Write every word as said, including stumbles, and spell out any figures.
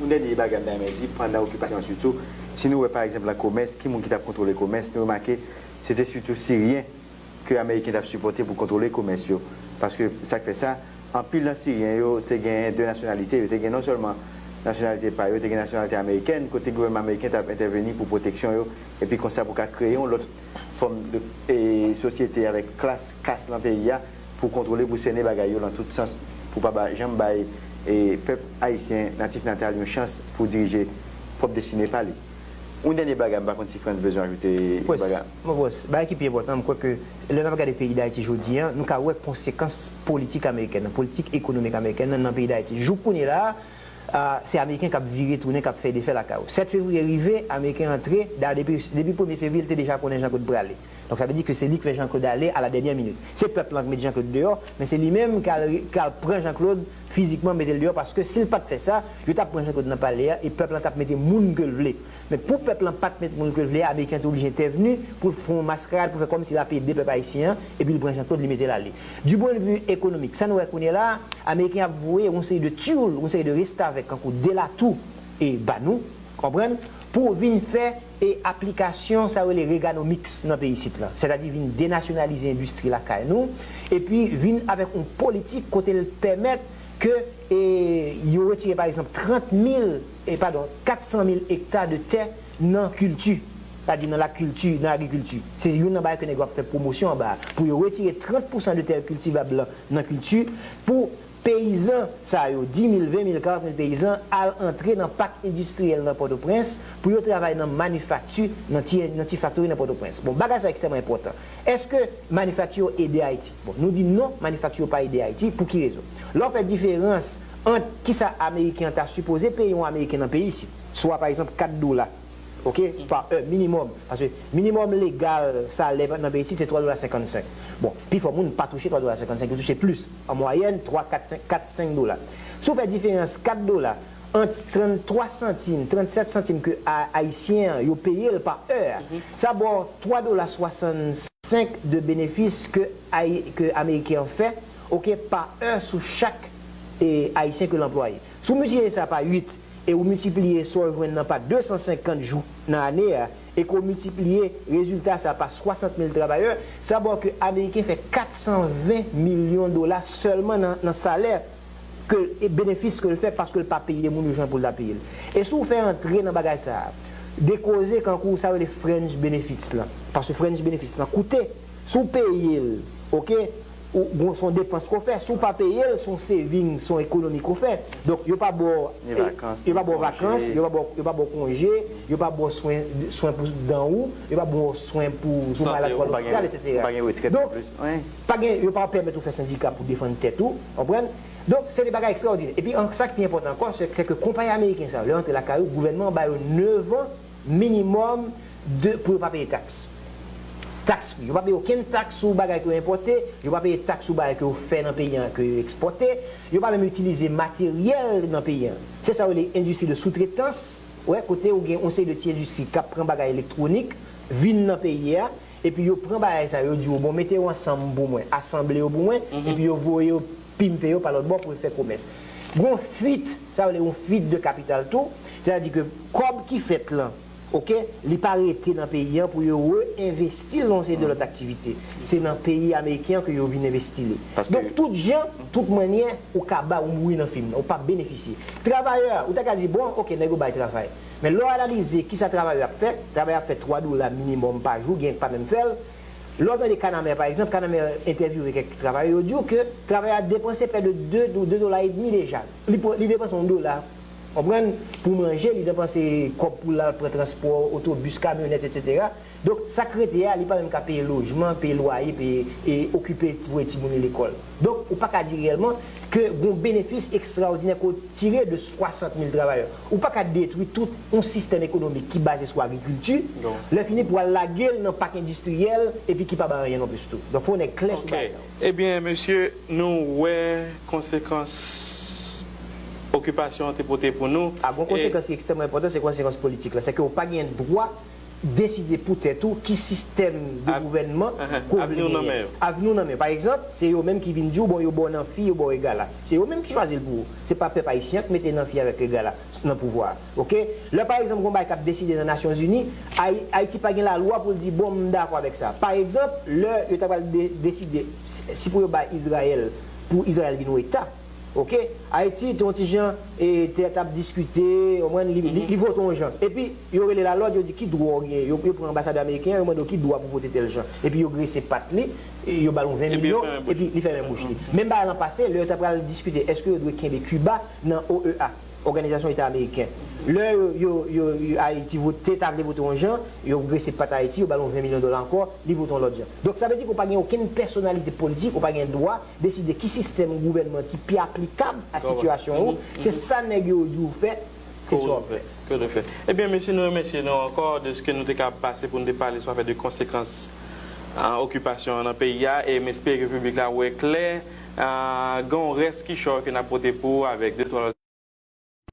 Yon dènye bagay m ta renmen di, pandan okipasyon an sitou, si nou wè pa egzanp nan komès, ki moun ki t ap kontwole komès, nou remake se te sitou Siryen ke Ameriken t ap sipòte pou kontwole komès yo. Paske sa k fè sa, anpil nan Siryen yo te gen de nasyonalite, yo te gen non sèlman nasyonalite pa yo, yo te gen nasyonalite amerikèn, kote gouvènman ameriken t ap entèveni pou pwoteksyon yo, epi konsa pou ka kreye yon lòt fòm de e, sosyete avèk klas, kas nan peyi a, pou kontwole, pou sènen bagay yo nan tout sans, pou pa ba, janm bay e, pèp ayisyen natif natal yon chans pou dirije pwòp destine pa li. Yon dènye bagay, m pa konn si Frantz bezwen ajoute yon bagay. Bon, bagay ki pi enpòtan, m kwè ke lè n ap gade peyi Dayiti jodi a, nou ka wè konsekans politik amerikèn nan, politik ekonomik amerikèn nan nan peyi Dayiti. Jouk kounye la a, se Ameriken k ap vire tounen, k ap fè defè lakay ou. Sèt fevriye rive, Ameriken antre, dayè depi, depi premye fevriye, li te deja konnen Jean Claude prale. Donk, sa vle di ke se li k fè Jean Claude ale a la dènyè minit. Se pèp lan k met Jean Claude deyò, men se li menm k al, k al pran Jean Claude fizikman mete l deyò, paske si l pa t fè sa, yo t ap pran Jean Claude nan palè a e pèp lan t ap mete moun ke l vle. Men pou pèp lan pa t met moun ke l vle a, Ameriken an te oblije entèvni pou l fè yon maskarad, pou fè kòmsi l ap ede pèp ayisyen an, epi l pran Jean Claude, li mete l ale. Du point de vue économique, sa nou wè kounye la a, Ameriken ap voye yon seri de tyoul, yon seri de restavèk, kankou Delatour e ba nou, konprann, pou vin fè e aplikasyon sa yo rele Reaganomics nan peyi isit lan. Sètadi vin denasyonalize endistri lakay nou, epi vin avèk yon politik kote l pèmèt ke e, yo retire pa egzanp trant mil, e, padon, kat san mil ekta de tè nan kilti, sètadi nan lakilti, nan agrikilti. Se youn nan bagay ke nèg yo ap fè pwomosyon anba a. Pou yo retire trant pousan de tè kiltivab lan nan kilti, pou peyizan sa yo, dis mil, ven mil, karant mil peyizan, al antre nan pak endistriyèl nan Pòtoprens pou yo travay nan manifakti, nan ti, nan ti faktori nan Pòtoprens. Bon, bagay sa ekstrèmman enpòtan. Èske manifakti yo ede Ayiti? Bon, nou di non, manifakti yo pa ede Ayiti. Pou ki rezon? Lè w fè diferans ant kisa Ameriken an ta sipoze peye yon Ameriken nan peyi isit, swa pa egzanp kat dola, oke, pa è minimòm. Paske minimòm legal salè nan peyi isit se twa dola senkannsenk. Bon, pifò moun pa touche twa dola senkannsenk, yo touche plis. An mwayèn, twa, kat, senk, kat, senk dola. Si w fè diferans kat dola ant tranntwa santim, trannsèt santim ke a, Ayisyen an yo peye l pa è a, sa ba w twa dola swasannsenk de benefis ke, ke Ameriken an fè, oke, pa è sou chak e, Ayisyen ke l anplwaye. Si w miltipliye sa pa uit e ou miltipliye sa w jwenn nan pa de san senkant jou nan ane a, e ke w miltipliye rezilta sa pa swasant mil travayè, sa ba w ke Ameriken fè kat san ven milyon dola sèlman nan, nan salè ke l, e benefis ke l fè paske l pa peye moun yo jan pou l ta peye l. E si w fè antre nan bagay sa a, de koze kankou sa yo rele fringe benefits lan, paske fringe benefits lan koute, si w peye l, oke, ou, bon, se yon depans ke w fè, si w pa peye l, se yon saving, se yon ekonomi ke w fè. Donk, yo pa ba w, yo pa ba w vakans, yo pa ba w, yo pa ba w konje, yo pa ba w swen, swen pou dan ou, yo pa ba w swen pou, si w malad pou al lopital, etsetera. Donk, pa gen, yo pa pèmèt ou fè sendika pou defann tèt ou, konprann? Donk, se de bagay ekstraòdinè. Epi, an, sa ki pi enpòtan ankò, se, se ke konpayi ameriken sa yo, lè yo antre lakay ou, gouvènman an ba yo nevan minimòm de, pou yo pa peye taks. Taks fri. Yo pa peye okenn taks sou bagay ke yo enpòte, yo pa peye taks sou bagay ke yo fè nan peyi an, ke yo ekspòte, yo pa menm itilize materyèl nan peyi an. Se sa yo rele endistri de soutretans, wè, kote ou gen yon seri de ti endistri k ap pran bagay elektwonik, vin nan peyi a, epi yo pran bagay sa yo, yo di yo, bon, mete yo ansanm pou mwen, asanble yo pou mwen, epi yo voye yo pimpe yo pa lòt bò pou yo fè komès. Gon fwit, sa yo rele yon fwit de kapital tou, sètadi ke kòb ki fèt lan, oke, li pa rete nan peyi an pou yo re-envesti l nan yon seri de lòt aktivite. Se nan peyi ameriken an ke yo vin envesti li. Donk, tout jan, tout mannyè, ou kaba, ou mouri nan fim nan, ou p ap benefisye. Travayè a, ou ta ka di, bon, oke, nèg yo bay travay. Men lè w analize kisa travayè ap fè, travayè ap fè twa dola minimòm pa jou, gen k pa menm fè l. Lè w tande Kanamè, pa egzanp, Kanamè entèvyouve kèk travayè, yo di w ke travayè a depanse prè de de, de dola edmi deja. Li pran, li depanse yon dola, konprann, pou manje, li depanse kòb pou l al pran transpò, otobis, kamyonèt, etsetera. Donk, sa k rete a, li pa menm ka peye lojman, peye lwaye, peye, e okipe, voye timoun yo lekòl. Donk, ou pa ka di reyèlman ke gon benefis ekstraòdinè ke w tire de swasant mil travayè. Ou pa ka detwi tout yon sistèm ekonomik ki baze sou agrikilti, lè fini pou al lage l nan pak endistriyèl, epi ki pa bay anyen nonplis tou. Donk, fò w nèg klè sou bagay sa yo. Ebyen, mesye, nou wè konsekans okipasyon an te pote pou nou. A, gon konsekans ki ekstrèmman enpòtan, se konsekans politik la. Se ke w pa gen dwa deside pou tèt ou ki sistèm de gouvènman ke w vle genyen. Avni w nan men yo. Avni w nan men yo. Pa egzanp, se yo menm ki vin di w, bon, yo ba w Nanfi, yo ba w Egala. Se yo menm ki chwazi l pou ou. Se pa pèp ayisyen an ki mete Nanfi avèk Egala nan pouvwa a. Oke? Lè, pa egzanp, gon bagay k ap deside nan Nasyonzini, Ay- Ayiti pa gen lalwa pou l di, bon, m dakò avèk sa. Pa egzanp, lè yo ta pral de- deside si si pou yo bay Izrayèl, pou Izrayèl vin yon eta, oke? Ayiti te yon ti jan, e, te t ap diskite, w konprann, li, li, li vote yon jan. Epi, yo rele lalòd, yo di, ki dwa w genyen? Yo, yo pran anbasadè ameriken an, yo mande w ki dwa pou vote tèl jan. Epi, yo grese pat li, e yo ba l yon ven milyon, epi li fèmen bouch li. Menm bagay lan pase, lè yo ta pral diskite, èske yo dwe kenbe Kiba nan O E A, Òganizasyon Eta Ameriken. Lè yo, yo, yo, yo, Ayiti vote, ta vle vote yon jan, yo grese pat Ayiti, yo ba l yon ven milyon dola ankò, li vote yon lòt jan. Donk, sa vle di ke w pa gen okenn pèsonalite politik, ou pa gen dwa deside ki sistèm gouvènman ki pi aplikab a sitiyasyon ou. Se sa nèg yo di w fè, se sa w ap fè. Ke w fè. Ebyen, mesye, nou remèsye nou ankò de ske nou te ka pase pou nou te pale sou afè de konsekans, a, okipasyon an nan peyi a, e m espere ke piblik la wè klè, a, gen yon rès kichòy ke n ap pote pou ou avèk de twa lòt